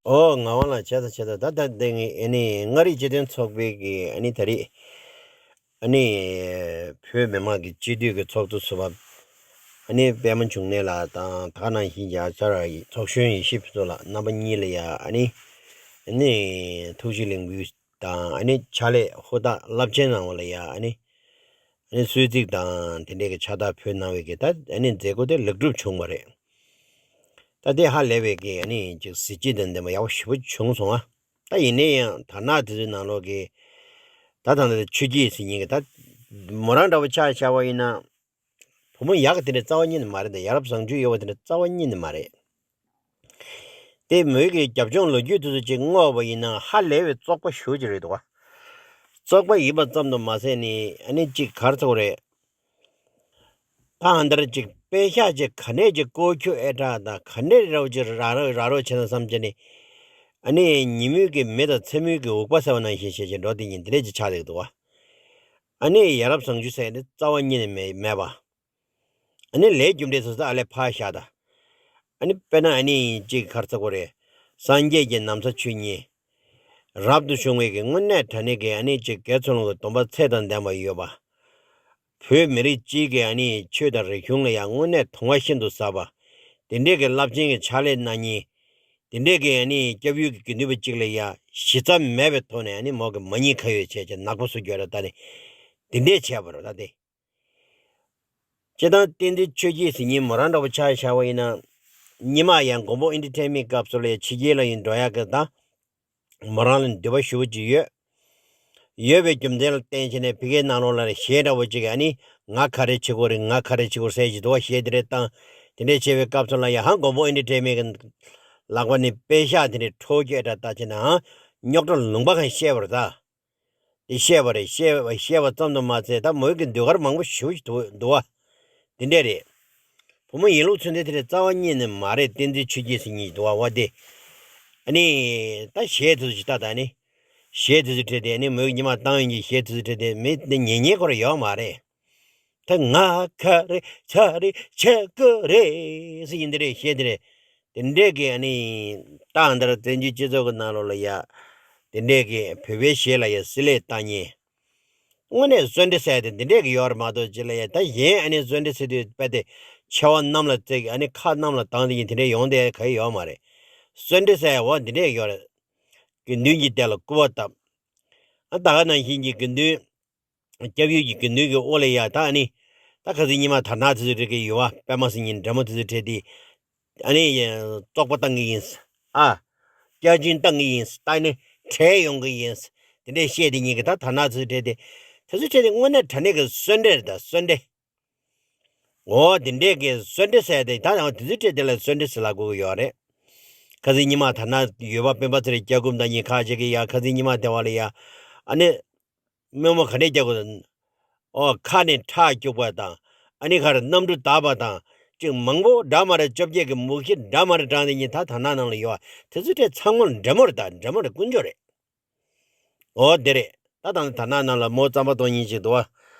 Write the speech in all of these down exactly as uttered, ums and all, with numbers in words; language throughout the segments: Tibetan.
ཨོ་ངག་དབང་ལགས། བྱས་ཙང་བྱས་ཙང་། ད་ད་དེ་ངས་ཨ་ནི་མངའ་རིས་སྤྱི་མཐུན་ཚོགས་པའི་གི་ཨ་ནི་ད་རེས་ཨ་ནི་བོད་མི་མང་གི་སྤྱི་འཐུས་ཀྱི་ཚོགས་གཙོ་ཟུར་པ་ཨ་ནི་པད་མ་འབྱུང་གནས་ལགས་དང་། ད་ག་ནང་བཞིན་ཡ་ཚར་ཚོགས་གཞོན་ཡེ་ཤེས་ཕུན་ཚོགས་ལགས། རྣམ་པ་གཉིས་ལ་ཡ་ཨ་ནི་ཨ་ནི་ཐུགས་རྗེ་ལེགས་འབུལ་དང་། ཨ་ནི་ཕྱག་ལས་ཧུར་ཐག་རླབས་ཆེན་གནང་བ་ལ་ཡ་ཨ་ནི་ཨ་ནི་གསོལ་ཚིགས་དང་དེ་འདྲའི་གི་ཕྱག་རྟགས་ཕུལ་གནང་བའི་གི་ད་ཨ་ནི་མཛད་སྒོ་དེ་ལེགས་གྲུབ་བྱུང་བ་རེད། ད་དེ་ཧ་ལས་པའི་གི་ཨ་ནི་ཅིག་གཟི་བརྗིད་དང་ལྡན་པ་ཡག་པོ་ཞེ་པོ་བྱུང་སོང་ཨ། ད་ཡིན་ནའི་ཡང་དར་ནག་དེ་ཚོའི་ནང་ལོགས་གི་ད་ད་ལྟ་ཆོས་སྐྱིད་ཟེར་མཁན་གི་ད་མོ་རང་འདྲ་བོ་ཆ་བཞག་པ་ཡིན་ན། བུ་མོ་ཡག་གི་དེ་འདྲ་རྩ་བ་ཉིད་ནས་མ་རེད། ད་ཡ་རབས་བཟང་སྤྱོད་ཡོད་པ་དེ་འདྲ་རྩ་བ་ཉིད་ནས་མ་རེད། དེ་མོའི་གི་རྒྱབ་ལྗོངས་ལོ་རྒྱུས་དེ་ཚོ་ཅིག་བསྔོགས་པ་ཡིན་ན་ཧ་ལས་པའི་བཙོག་པ་ཞེ་པོ་ཅིག་རེད་འདུག་བ། བཙོག་པ་ཡིན་པ་ཙམ་དུ་མ་ཟད་ནི་ཨ་ནི་ཅིག་ག་རེ་ཟེར་དགོས་རེད། ད་ཨ་འདིར་ཅིག་པད་ཤག་ཅིག་ག་ནས་ཅིག་ཀོ་ཁྱུ་ཨེ་དྲག་དང་ག་ནས་ར་བ་ཅིག་ར་རོ་ར་རོ་བྱས་ན་བསམ་བྱས་ནི། ཨ་ནི་ཉིན་མོའི་གི་མེ་དང་མཚན་མོའི་གི་འུག་པ་ཟེར་བ་ནང་བཞིན་བྱས་བྱས་འགྲོ་དེ་ཉིན་དེ་འདྲས་ཅིག་ཆགས་བསྡད་འདུག་བ། ཨ་ནི་ཡ་རབས་བཟང་སྤྱོད་ཟེར་ནི་རྩ་བ་ཉིད་ནས་མེད་མེད་པ། ཨ་ནི་ལས་རྒྱུ་འབྲས་སོ་སོ་ཨ་ལས་ཕར་བཞག་ད། ཨ་ནི་དཔེར་ན་ཨ་ནི་ཅིག་ག་རེ་ཟེར་དགོས་རེད། སངས་རྒྱས་ཀྱི་ན་བཟའ་ཆོས་ཉིད། རབ་ཏུ་བྱུང་བའི་གི་དངོས་གནས་དྲང་གནས་ཀྱི་ཨ་ནི་ཅིག་དགེ་ཚུལ་སློང་གི་སྡོམ་པ་ཚད་དང་ལྡན་པ་ཡོད་པ། བོད་མི་རིགས་གཅིག་གི་ཨ་ནི་ཆོས་དང་རིག་གཞུང་ལ་ཡང་དངོས་གནས་དུང་བ་ཤིན་ཏུ་ཟབ་པ། དེ་འདྲས་ཀྱི་རླབས་ཆེན་གྱི་ཕྱག་ལས་གནང་མཁན། དེ་འདྲས་ཀྱི་ཨ་ནི་སྐྱབས་ཡུལ་གྱི་དགེ་འདུན་པ་གཅིག་ལ་ཡང་གཞི་རྩ་མེད་པའི་ཐོག་ནས་ཨ་ནི་མོ་གི་མ་ཉེས་ཁ་གཡོགས་བྱས་བྱས་ནག་པོ་བཟོ་རྒྱུ་རེད་ད་ནི། དེ་འདྲས་བྱས་པ་རེད་ད་དེ། སྤྱིར་བཏང་བསྟན་འཛིན་ཆོས་སྐྱིད་ཟེར་མཁན་མོ་རང་འདྲ་པོ་ཆ་བཞག་པ་ཡིན་ན། ཉི་མ་ཡང་མགོན་པོ་ཨེན་ཊར་ཊེན་མེན་སྐབས་སུ་ལ་ཡང་ཕྱི་རྒྱལ་ལ་ཡིན་འགྲོ་ཡག་གི་ད། མོ་རང་ལ་འདོད་པ་ཞེ་པོ་ཅིག་ཡོད། ཡོད་པའི་རྒྱུ་མཚན་ལ་བརྟེན་བྱས་ནས་ཕ་གིའི་ནང་ལོགས་ལ་གཞས་འདྲ་པོ་ཅིག་ཨ་ནི་ང་ག་རེ་བྱེད་དགོས་རེད། ང་ག་རེ་བྱེད་དགོས་ཟེར་གྱི་འདུག་བ། གཞས་དེ་འདྲས་བཏང་། དེ་འདྲས་བྱས་པའི་སྐབས་སུ་ལ་ཡང་ཧང་མགོན་པོ་ཨེན་ཊར་ཊེན་མེན་གི་ལག་པ་ནས་པད་ཤག་དེ་འདྲས་འཕྲོག་རྒྱུ་ཨེ་འདྲ་ལྟ་བྱས་ནའང་རྙོག་དྲ་ལུང་པ་གང་བཤད་པ་རེད་ད། དེ་བཤད་པ་རེད། བཤད་པ་བཤད་པ་ཙམ་དུ་མ་ཟད་ད་མོའི་གི་ཟློས་གར་མང་པོ་ཞེ་པོ་ཞིག་འདུག་འདུག་བ། དེ་འདྲས་རེད། བུ་མོ་ཡིན་ལུགས་ཚུལ་འདི་དེ་རེད་རྩ་བ་ཉིད་ནས་མ་རེད། བསྟན་འཛིན་ཆོས་སྐྱིད་ཟེར་མཁན་ཞིག་འདུག་བ། འོ་དེ། ཨ་ནི། ད་གཞས་དེ་ཚོ་ཞིག་ལྟ་ད་ནི། གཞས་དེ་ཚོ་ཁྲིད་དེ་ཨ་ནི་མོའི་གི་ཉི་མ་བཏང་ཡོང་གི་གཞས་དེ་ཚོ་ཁྲིད་དེ་མི་དེ་ཉན་ཉན་ཁོ་ར་ཡོད་མ་རེད། ད་ང་ག་རེ་ཆ་རེ་བྱེད་དགོས་རེད་ཟེར་ཡིན་དེ་རེད། གཞས་དེ་རེད། དེ་འདྲས་ཀྱི་ཨ་ནི། ཏང་འདིར་བཙན་བྱོལ་སྤྱི་ཚོགས་ཀྱི་ནང་ལོགས་ལ་ཡ། དེ་འདྲས་ཀྱི་བོད་པའི་གཞས་ལ་ཡ་བསྲེ་ལྷད་བཏང་མཁན། དངོས་གནས་གསོན་འདྲེ་ཟེར་དེ་འདི་འདྲས་ཀྱི་ཡོད་རེད་མ་གཏོགས་ཅི་ལ་ཡ། ད་གཞན་ཨ་ནི་གསོན་འདྲེ་ཟེར་དུས་དཔེ་དེ་མཆེ་བ་གནམ་ལ་བརྩེགས། ཨ་ནི་ཁ་གནམ་ལ་བཏང་དེ་ཡིན་དེ་འདྲས་ཡོང་དེ་ག་ཡི་ཡོད་མ་རེད། གསོན་འདྲེ་ཟེར་འོ་འདི་འདྲས་ཡོད་རེད། དགེ་འདུན་གྱི་སྡེ་ལ་སྐུར་བ་བཏབ། ཨ་ད་ག་ནང་བཞིན་གྱི་དགེ་འདུན། སྐྱབས་ཡུལ་གྱི་དགེ་འདུན་གྱི་དབུ་ལ་ཡ་ད་ཨ་ནི། ད་ཁ་སང་ཉི་མ་དར་ནག་དེ་ཚོ་རིགས་ཀྱི་ཡུ་བ་པད་མ་ཟེར་མཁན་འདྲ་མོ་དེ་ཚོ་ཁྲིད་དེ། ཨ་ནི། བཙོག་པ་བཏང་གི་ཡིན། ཨ། སྐྱག་རྫུན་བཏང་གི་ཡིན། ད་ཨ་ནི། བྲལ་ཡོང་གི་ཡིན། དེ་འདྲས་བཤད་དེ་ཉིན་གྱི་ད་དར་ནག་དེ་ཚོ་ཁྲིད་དེ། དེ་ཚོ་ཁྲིད་དེ་དངོས་གནས་དྲང་གནས་ཀྱི་གསོན་འདྲེ་རེད་ད་གསོན་འདྲེ། འོ་དེ་འདྲས་ཀྱི་གསོན་འདྲེ་ཟེར་དེ་ད་ཡང་དེ་ཚོ་ཁྲིད་དེ་ལ་གསོན་འདྲེ་ཟེར་ལབ་དགོས་ཀྱི་ཡོད་རེད། ཁ་སང་ཉི་མ་དར་ནག་ཡུ་བ་སྤེན་པ་ཚེ་རིང་སྐྱབས་མགོན་དང་གཉིས་ཁ་ཅིག་གིས་ཡ་ཁ་སང་ཉི་མ་དེ་བ་ལ་ཡ། ཨ་ནི། དམོད་མོ་ག་འདྲས་རྒྱག་དགོས། ཨོ་ཁ་ནས་ཁྲག་སྐྱུག་པ་དང་། ཨ་ནི་ཁར་གནམ་གྲུ་བརྡབས་པ་དང་། ཅིག་མང་པོ་འདྲ་མ་འདྲ་བཅོ་བརྒྱད་ཀྱི་མུ་གེ་འདྲ་མ་འདྲ་དྲངས་ཏེ་ཉིན་ད་དར་ནག་ནང་ལ་ཡོད་པ། དེ་ཚོ་ཁྲིད་ཚང་མ་འདྲ་མོ་རེད་ད་འདྲ་མོ་རེད་དཀོན་མཆོག་རེད། ཨོ་དེ་རེད། ད་དང་དར་ནག་ནང་ལ་མོ་རྩམ་པ་གཏོང་མཁན་ཅིག་འདུག་བ།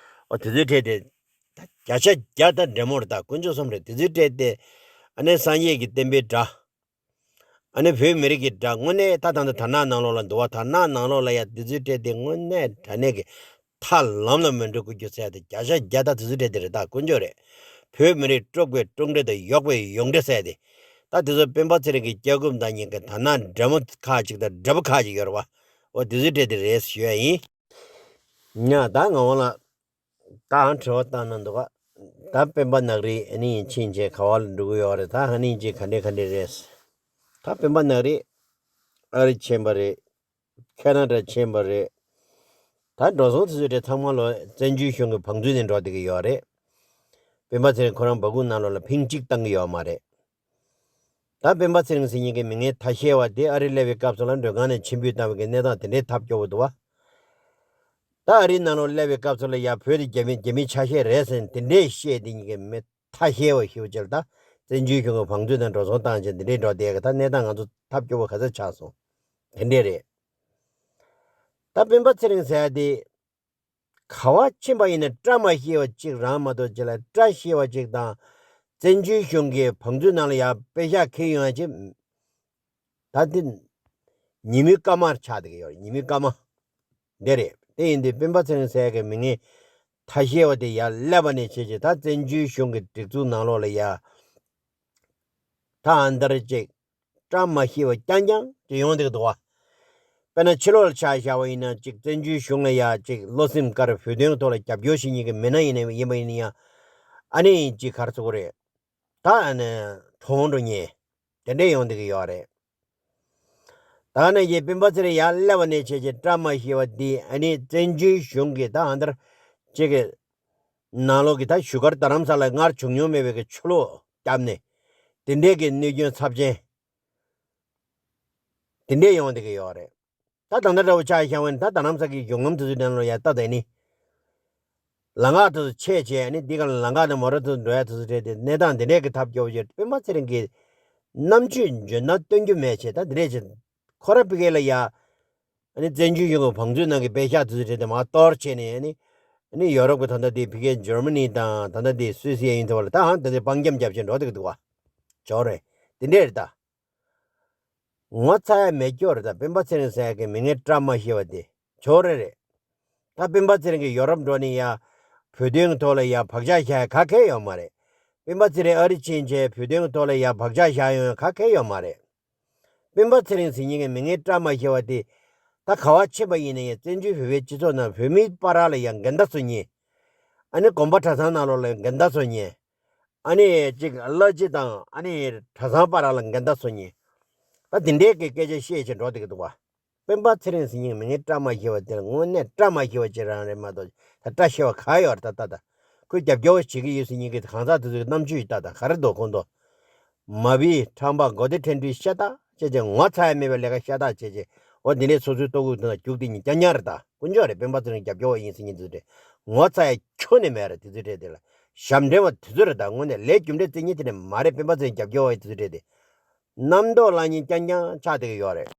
ཨོ་དེ་ཚོའི་གྲས་དེ། ད་བརྒྱ་ཆ་བརྒྱ་ད་འདྲ་མོ་རེད་ད་དཀོན་མཆོག་གསུམ་རེད་དེ་ཚོའི་གྲས་དེ། ཨ་ནི་སངས་རྒྱས་ཀྱི་བསྟན་པའི་དགྲ། ཨ་ནི་བོད་མི་རིགས་ཀྱི་དགྲ་དངོས་གནས་ད་ད་ལྟ་དར་ནག་ནང་ལོགས་ལ་འདུག་བ། དར་ནག་ནང་ལོགས་ལ་ཡ་དེ་ཚོའི་གྲས་དེ་དངོས་གནས་དྲང་གནས་ཀྱི་ཐར་ལམ་ལ་མི་འགྲོ་དགོས་རྒྱུ་ཟེར་ཡ་དེ་བརྒྱ་ཆ་བརྒྱ་ད་དེ་ཚོའི་གྲས་དེ་རེད་ད་དཀོན་མཆོག་རེད། བོད་མི་རིགས་དཀྲུགས་པའི་དཀྲུགས་འདྲེ་དང་གཡོག་པའི་གཡོག་འདྲེ་ཟེར་ཡ་དེ། ད་དེ་ཚོ་སྤེན་པ་ཚེ་རིང་གི་སྐྱབས་མགོན་དང་གཉིས་ཀྱི་དར་ནག་འདྲ་མོ་ཁག་ཅིག་དང་འདྲ་པོ་ཁག་ཅིག་ཡོད་རེད་བ། འོ་དེ་ཚོའི་གྲས་དེ་རེད་ཞུ་ཡ་ཡིན། ཉ་ད་ང་འོང་ལ། ད་ཨང་དྲི་བ་བཏང་ན་འདུག་ག་ད་སྤེན་པ་ནག་རིལ་ཨ་ནི་ཕྱིན་ཆད་ག་བ་ལ་འགྲོ་གི་ཡོད་རེད། ད་ཨ་ནི་ཅིག་ག་འདྲས་ག་འདྲས་རེད། ད་སྤེན་པ་ནག་རིལ་ཨ་རི་ཕྱིན་པ་རེད། ཁེ་ན་ཌ་ཕྱིན་པ་རེད། ད་འགྲོ་སོང་དེ་ཚོའི་གྲས་ཚང་མ་ལོ་བཙན་བྱོལ་གཞུང་གི་བང་མཛོད་ནས་འགྲོ་བསྡད་ཀྱི་ཡོད་རེད། སྤེན་པ་ཚེ་རིང་ཁོ་རང་སྦ་ཁུག་ནང་ལོགས་ལ་ཕིང་གཅིག་བཏང་གི་ཡོད་མ་རེད། ད་སྤེན་པ་ཚེ་རིང་ཟེར་མཁན་གྱི་མི་ངན་ཐ་ཤལ་བ་དེ་ཨ་རི་སླེབས་པའི་སྐབས་སུ་ལ་མགྲོན་ཁང་ནས་ཕྱིར་འབུད་བཏང་བའི་གི་གནས་སྟངས་དེ་འདྲའི་ཐབས་སྐྱོ་བོ་འདུག་བ། ད་ཨ་རིའི་ནང་ལོགས་སླེབས་པའི་སྐབས་སུ་ལ་ཡ་བོད་དེ་རྒྱ་མི་རྒྱ་མིའི་ཆ་ཤས་རེད་ཟེར་ནས་དེ་འདྲས་བཤད་དེ་ཉིན་གྱི་མི་ཐ་ཤལ་བ་ཞིག་ཅིག་ལ་ད་བཙན་བྱོལ་གཞུང་གི་བང་མཛོད་ནང་འགྲོ་སོང་བཏང་བྱས་འདི་འདྲས་འགྲོ་བསྡད་གི་ད་གནས་སྟངས་ང་ཚོ་ཐབས་སྐྱོ་བོ་ག་ཚོད་ཆགས་སོང་། དེ་འདྲས་རེད། ད་སྤེན་པ་ཚེ་རིང་ཟེར་ཡ་དེ་ག་བ་ཕྱིན་པ་ཡིན་ན་བཀྲ་མ་ཤིས་པ་གཅིག་རང་མ་གཏོགས་ཅི་ལ་བཀྲ་ཤིས་པ་གཅིག་དང་བཙན་བྱོལ་གཞུང་གི་བང་མཛོད་ནང་ལ་ཡ་པེ་ཤག་འཁྱེར་ཡོང་ཡ་གཅིག་ད་འདི་ ཉིན་མོའི་སྐར་མར་ཆགས་བསྡད་ཀྱི་ཡོད་རེད། ཉིན་མོའི་སྐར་མ་འདི་རེད། དེ་ཡིན་དུས་སྤེན་པ་ཚེ་རིང་ཟེར་ཡག་གི་མི་ངན་ཐ་ཤལ་བ་དེ་ཡར་སླེབས་པ་ནས་བྱས་བྱས་ད་བཙན་བྱོལ་གཞུང་གི་སྒྲིག་འཛུགས་ནང་ལོགས་ལ་ཡ་ད་ཨ་འདར་ཅིག་བཀྲ་མ་ཤིས་པ་རྐྱང་རྐྱང་ཅིག་ཡོང་བསྡད་ཀྱི་འདུག་བ། དཔེར་ན་ཕྱི་ལོགས་ལ་ཆ་བཞག་པ་ཡིན་ན་ཅིག་བཙན་བྱོལ་གཞུང་ལ་ཡ་ཅིག་བློ་སེམས་དཀར་བོད་དོན་ཐོག་ལ་རྒྱབ་སྐྱོར་བྱེད་མཁན་གྱི་མི་སྣ་ཡིན་ན་ཡིན་པ་ཡིན་ན་ཡང་ཨ་ནི་ཅིག་ག་རེ་ཟེར་དགོས་རེད། ད་ཨ་ནི་གྲོངས་འགྲོ་མཁན་དེ་འདྲས་ཡོང་བསྡད་ཀྱི་ཡོད་རེད། ད་ནས་ཀྱི་སྤེན་པ་ཚེ་རིང་ཡར་སླེབས་པ་ནས་བྱས་ཀྱི་བཀྲ་མ་ཤིས་པ་འདི་ཨ་ནི་བཙན་བྱོལ་གཞུང་གི་ད་ཨ་འདར་ཅིག་གི་ནང་ལོགས་ཀྱི་ད་བཞུགས་སྒར་རྡ་རམ་ས་ལ་སྔར་བྱུང་མྱོང་མེད་པའི་གི་ཆུ་ལོག་བརྒྱབ་ནས་དེ་འདྲས་ཀྱི་གནོད་སྐྱོན་ཚབས་ཆེན་དེ་འདྲས་ཡོང་བསྡད་ཀྱི་ཡོད་རེད། ད་ད་ལྟ་འདྲ་བོ་ཆ་བཞག་པ་ཡིན་ན་ད་རྡ་རམ་ས་གི་གཞུང་ལམ་དེ་ཚོའི་ནང་ལ་ཡ་ལྟ་དེ་ནི། ལམ་ཁ་དེ་ཚོ་ཆད་བྱས་ནི་འདི་ག་ལ་ལམ་ཁ་དང་མོ་ཊ་དེ་ཚོ་འགྲོ་ཡ་དེ་ཚོ་རེད་དེ་གནས་སྟངས་འདི་འདྲས་ཀྱི་ཐབས་སྐྱོ་བོ་ཞིག་སྤེན་པ་ཚེ་རིང་གི་རྣམ་དཔྱོད་འཇོན་ཐང་སྟོན་རྒྱུ་མེད་བྱས་ད་འདི་འདྲས་བྱས་ཁོ་ར་ཕ་གི་ལ་ཡ། ཨ་ནི་བཙན་བྱོལ་གཞུང་གི་བང་མཛོད་ནང་གི་པེ་ཤག་དེ་ཚོ་རེད་དེ་མར་གཏོར་བྱས་ནས་ཨ་ནི། ཨ་ནི་ཡོ་རོབ་ཀྱི་ད་ལྟ་དེ་ཕ་གི་འཇར་མ་ནི་དང་ད་ལྟ་དེ་སུད་སི་ཡིན་ཐུབ་པ་ལ་ད་ཧང་ད་ལྟ་སྤང་རྒྱམ་རྒྱབ་བྱས་འགྲོ་བསྡད་ཀྱི་འདུག་བ། ཇོ་རེད། དེ་འདྲས་རེད་ད། ངོ་ཚ་ཡ་མེད་སྐྱོ་རེད་ད། སྤེན་པ་ཚེ་རིང་ཟེར་ཡ་གི་མི་ངན་བཀྲ་མ་ཤིས་པ་དེ་ཇོ་རེ་རེད། ད་སྤེན་པ་ཚེ་རིང་གི་ཡོ་རོབ་འགྲོ་ནས་ཡ་བོད་དོན་གྱི་ཐོག་ལ་ཡ་བག་ཆགས་བཞག་ཡ་ག་གེ་ཡོད་མ་རེད། སྤེན་པ་ཚེ་རིང་ཨ་རི་ཕྱིན་བྱས་བོད་དོན་གྱི་ཐོག་ལ་ཡ་བག་ཆགས་བཞག་ཡོང་ཡ་ག་གེ་ཡོད་མ་རེད། སྤེན་པ་ཚེ་རིང་ཟེར་མཁན་གྱི་མི་ངན་བཀྲ་མ་ཤིས་པ་དེ་ད་ག་བ་ཕྱིན་པ་ཡིན་ན་ཡང་བཙན་བྱོལ་བོད་པའི་སྤྱི་ཚོགས་ནང་བོད་མིའི་བར་ལ་ཡང་འགལ་ཟླ་བཟོ་མཁན། ཨ་ནི་དགོན་པ་གྲྭ་ཚང་ནང་ལོགས་ལ་འགལ་ཟླ་བཟོ་མཁན། ཨ་ནི་གཅིག་གླ་སྤྱི་དང་ཨ་ནི་གྲྭ་ཚང་བར་ལ་འགལ་ཟླ་བཟོ་མཁན། ད་དེ་འདྲའི་གི་སྐད་ཆ་བཤད་བྱས་འགྲོ་བསྡད་ཀྱི་འདུག་བ། སྤེན་པ་ཚེ་རིང་ཟེར་མཁན་གྱི་མི་ངན་བཀྲ་མ་ཤིས་པ་དེ་ལ་དངོས་གནས་བཀྲ་མ་ཤིས་པ་ཅིག་རང་རེད་མ་གཏོགས་ད་བཀྲ་ཤིས་པ་ག་ཡོད་རེད་ད་ལྟ་ད། ཁོས་རྒྱབ་སྐྱོར་བྱེད་ཀྱི་ཡོད་ཟེར་མཁན་གྱི་གང་ཟག་དེ་ཚོའི་རྣམ་དཔྱོད་ཡོད་ད་ད་ག་རེ་འདུག་ཁོང་ཚོ། མ་བི་ཁྲམ་པ་མགོ་བདེ་ཁྲེན་ཏུའི་ཤ་སྟག་བྱས་བྱས་ངོ་ཚ་ཡ་མེད་པའི་ལས་ཀ་ཤ་སྟག་བྱས་བྱས་འོ་དེ་ནས་སོ་སོའི་ལྟོ་གོས་དེ་ན་རྒྱུག་དེ་གཉིས་རྐྱང་རྐྱང་རེད་ད། དཀོན་མཆོག་རེད། སྤེན་པ་ཚེ་རིང་རྒྱབ་སྐྱོར་བ་ཡིན་ཟེར་མཁན་དེ་ཚོ་རེད། ངོ་ཚ་ཡ་ཁྱོན་ནས་མེད་རེད་དེ་ཚོའི་གྲས་དེ་ལ། ཞབས་འདྲེན་པ་དེ་ཚོ་རེད་ད། དངོས་གནས་ལས་རྒྱུ་འབྲས་བརྩི་མཁན་དེ་འདྲ་མ་རེད། སྤེན་པ་ཚེ་རིང་རྒྱབ་སྐྱོར་བ་ཡིན་དེ་ཚོའི་གྲས་དེ། རྣམ་རྟོག་ལངས་མཁན་རྐྱང་རྐྱང་ཆགས་བསྡད་ཀྱི་ཡོད་རེད།